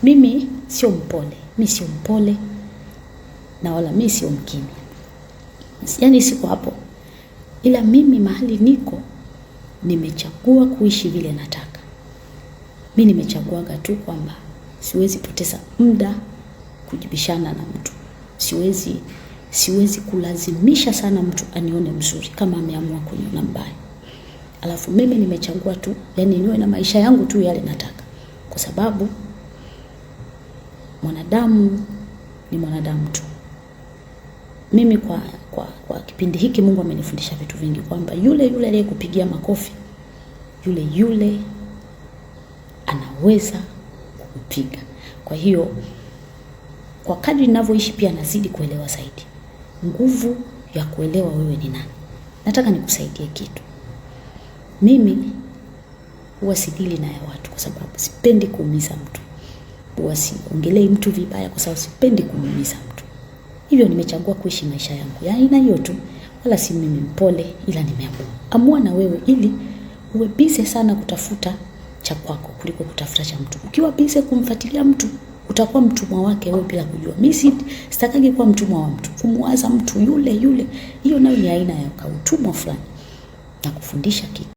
Mimi sio mpole, mi sio mpole na wala mi sio mkimya, yaani siko hapo, ila mimi mahali niko nimechagua kuishi vile nataka. Mi nimechaguaga tu kwamba siwezi poteza muda kujibishana na mtu, siwezi kulazimisha sana mtu anione mzuri kama ameamua kuniona mbaya. Alafu mimi nimechagua tu, yani niwe na maisha yangu tu yale nataka, kwa sababu mwanadamu ni mwanadamu tu. Mimi kwa kipindi hiki Mungu amenifundisha vitu vingi, kwamba yule yule aliyekupigia makofi yule yule anaweza kukupiga. Kwa hiyo kwa kadri ninavyoishi pia nazidi kuelewa zaidi nguvu ya kuelewa wewe ni nani. Nataka nikusaidie kitu. Mimi huwa sidili na ya watu kwa sababu sipendi kuumiza mtu huwa siongelei mtu vibaya kwa sababu sipendi kumuumiza mtu. Hivyo nimechagua kuishi maisha yangu ya aina hiyo tu, wala si mimi mpole, ila nimeamua. Amua na wewe ili uwe busy sana kutafuta cha kwako kuliko kutafuta cha mtu. Ukiwa busy kumfuatilia mtu utakuwa mtumwa wake wewe bila kujua. Mimi sitakagi kuwa mtumwa wa mtu, kumwaza mtu yule yule, hiyo nayo ni aina ya utumwa fulani na kufundisha kitu.